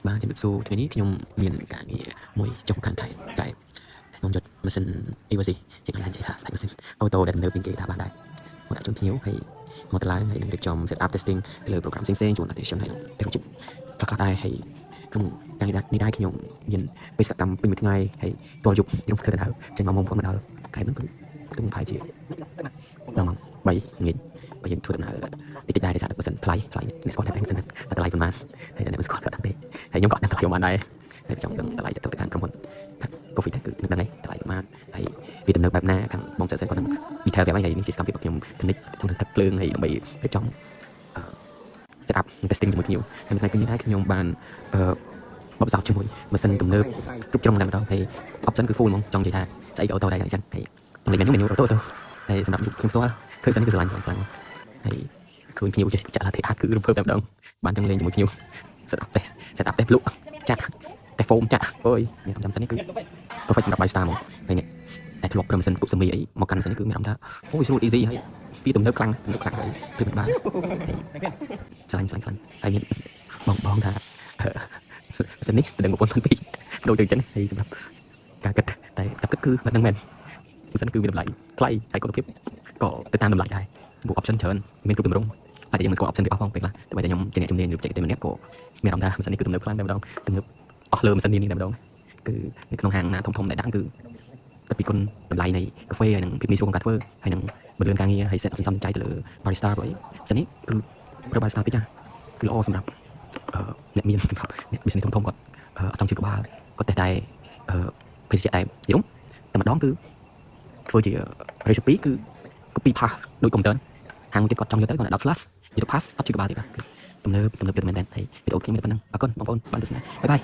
បាទជំរាបសួរថ្ងៃនេះខ្ញុំមានការងារមួយចុះខាងខេត្តកែបខ្ញុំយកម៉ាស៊ីន Evozi ជាងអាចនិយាយថាស្ដាច់ម៉ាស៊ីន auto ដែលទំនើបជាងគេថាបានដែរមកដាក់ជូនភ្ញៀវហើយមកតម្លើងហើយនឹងរៀបចំ set up testing ទៅលើ program ផ្សេងៗជូន attention ហើយនឹងទៅជិតខ្លះៗដែរហើយក្នុងការងារនេះដែរខ្ញុំមានបេសកកម្មពេញមួយថ្ងៃហើយទាល់យប់ខ្ញុំធ្វើទៅហើយចេញមកមុំមកដល់ខែហ្នឹងគឺគឺប្រហែលជាដល់ម៉ោង3ល្ងាចបើយើងធ្វើដំណើរតិចតិចដែរដោយសារតែម៉ាស៊ីនថ្លៃថ្លៃអ្នកស្គាល់តែម៉ាស៊ីនហ្នឹងតែតម្លៃប៉ុន្មានហើយអ្នកមិនស្គាល់ក៏ដឹងទេហើយខ្ញុំក៏អត់ដឹងតម្លៃប៉ុន្មានដែរហើយចង់ដឹងតម្លៃទៅទៅខាងក្រុមហ៊ុនខាង Coffee ដែរគឺនឹងដឹងហើយតម្លៃប៉ុន្មានហើយវាទំនើបបែបណាខាងបងសិនសិនគាត់នឹង detail ប្រាប់ហើយហើយនេះជាសកម្មភាពរបស់ខ្ញុំធនិចក្នុងទឹកភ្លើងហើយដើម្បីរៀបចំ set up testing ជាមួយភ្ញៀវហើយមួយថ្ងៃពេញនេះដែរខ្ញុំបានបបផ្សោតជាមួយម៉ាស៊ីនទំនើបគ្រប់ជ្រុងតែម្ដងហើយ option គឺ full ហ្មងចង់និយាយថាស្អីក៏ auto ដែរអញ្ចឹងហើយចំណុច menu menu auto auto ហើយសម្រាប់ខ្ញុំផ្ទាល់ឃើញសិននេះគឺស្រឡាញ់ស្រឡាញ់ខ្លាំងហើយឃើញភ្ញៀវចេះចាក់ latte art គឺរំភើបតែម្ដងបានចង់លេងជាមួយភ្ញៀវ set up test set up test ភ្លុកចាក់ test foam ចាក់អូយមានអារម្មណ៍ចាំសិននេះគឺ perfect សម្រាប់ barista ហ្មងហើយនេះតែធ្លាប់ប្រើម៉ាស៊ីនពុកសមីអីមកកាន់ម៉ាស៊ីននេះគឺមានអារម្មណ៍ថាអូយស្រួល easy ហើយវាទំនើបខ្លាំងទំនើបខ្លាំងហើយគឺមិនបានស្រឡាញ់ស្រឡាញ់ខ្លាំងហើយមានបងបងថាម៉ាស៊ីននេះទៅដឹង1000ពីដូចទៅអញ្ចឹងហើយសម្រាប់ការគិតតែតែគិតគឺមិនដឹងមែនម៉ាស៊ីនគឺមានតម្លៃថ្លៃហើយគុណភាពក៏ទៅតាមតម្លៃដែរចំពោះ option ច្រើនមានគ្រប់ទម្រង់តែយើងមិនស្គាល់ option ទាំងអស់ផងពេលខ្លះតែតែខ្ញុំជាអ្នកជំនាញឬបច្ចេកទេសម្នាក់ក៏មានអារម្មណ៍ថាម៉ាស៊ីននេះគឺទំនើបខ្លាំងតែម្ដងទំនើបអស់លើម៉ាស៊ីននេះតែម្ដងគឺនៅក្នុងហាងណាធំធំដែលដាំងគឺតែពីគុណតម្លៃនៃកាហ្វេហើយនិងភាពងាយស្រួលក្នុងការធ្វើហើយនិងបន្លឿនការងារហើយ set សន្សំសំចៃទៅលើ barista ព្រោះអីម៉ាស៊ីននេះគឺប្រើ barista តិចណាគឺល្អសម្រាប់អ្នកមានសម្រាប់អ្នក business ធំធំគាត់អត់ចង់ជឿក្បាលគាត់តែតែភេសជ្ជៈតែយល់តែម្ដងគឺធ្វើជា recipe គឺ copy paste ដូចកុំព្យូទ័រហាងមួយទៀតគាត់ចង់យកទៅគាត់ដាក់ flash យកទៅ paste អត់ជឿក្បាលទេបាទគឺទំនើបទំនើបទៀតមែនតើហើយវីដេអូខ្ញុំមានតែប៉ុណ្្នឹងអរគុណបងប្អូនបានទស្សនាbye bye.